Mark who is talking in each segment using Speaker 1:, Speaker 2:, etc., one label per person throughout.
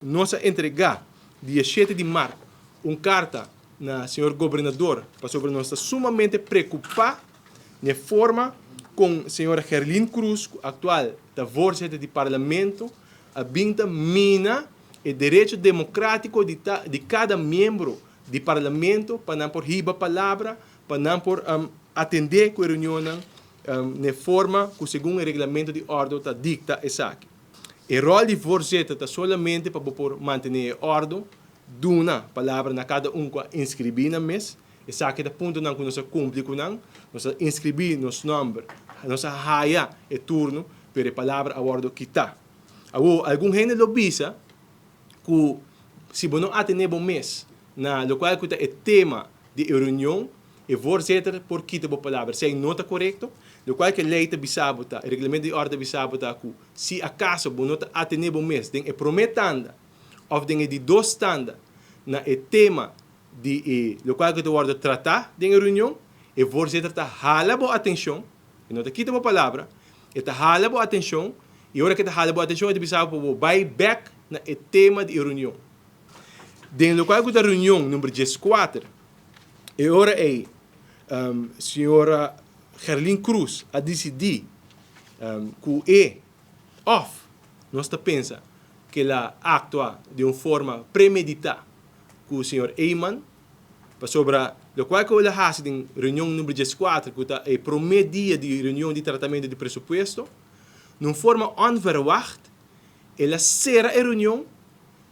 Speaker 1: Nos a entrega dia 7 di maart un carta na señor Gobernador pasobra nos ta sumamente preocupa na forma con señora Gerlien Croes, cu actual ta voorzitter di Parlamento, a bin ta mina e derecho democratico di cada miembro di Parlamento pa nan por hiba palabra, pa nan por atende cu e reunionnan na forma cu segun e reglamento di orde ta dicta esaki. E rol di voorzitter ta solamente pa por mantene e orde, duna palabra na cada un cu a inscribi nan mes. Esaki ta puntonan cu nos a cumpli cu nan, nos a inscribi nos nomber, nos a haya e turno, pero e palabra a wordo kita. Awo, algun hende lo bisa cu si bo no atene bo mes na locual cu ta e tema di e reunion, e voorzitter por kita bo palabra. Esey no ta corecto. Locual cu e ley ta bisa bo ta, e reglamento di orde ta bisa bo ta cu si acaso bo no ta atene bo mes den e prome tanda of den e di dos tanda na e tema di e locual cu ta wordo trata den e reunion, e voorzitter ta hala bo atencion, e no ta kita bo palabra, e ta hala bo atencion, y ora cu e ta hala bo atencion e ta bisa bo pa bo bay bek na e tema di e reunion. Den locual cu ta reunion number 14, e ora ey señora Gerlien Croes a dicidi cu e of nos ta pensa cu el a actua di un forma premedita cu señor Eman, pasobra locual cu el a haci den reunion number 14, cu ta e prome dia di reunion di tratamento di presupuesto, na un forma onverwacht el a cera e reunion,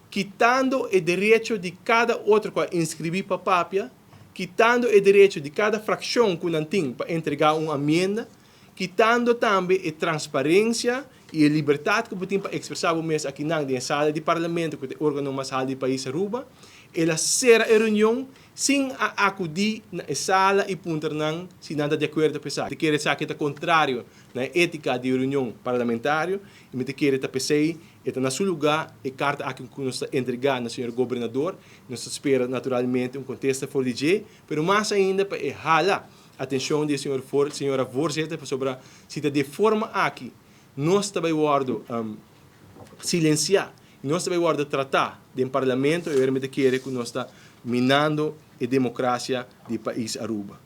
Speaker 1: kitando e derecho di cada otro cu a inscribi pa papia, kitando e derecho di cada fraccion cu nan tin pa entrega un enmienda, kitando tambe e transparencia y e libertad cu bo tin pa expresa bo mes aki nan den sala di Parlamento, cu ta e organo mas halto di pais Aruba. El a cera e reunion sin a acudi na e sala y puntra nan si nan ta di acuerdo pa esaki. Mi ta kere esaki ta contrario na e etica di reunion parlamentario y mi ta kere ta pesey e ta na su lugar e carta aki cu nos ta entrega na señor Gobernador. Nos ta spera naturalmente un contesta for di dje, pero mas ainda pa e hala atencion di e señor for, señora voorzitter, pasobra si ta di e forma aki nos ta bay wordo silencia y nos ta bay wordo trata den Parlamento, e ora mi ta kere cu nos ta minando e democracia di pais Aruba.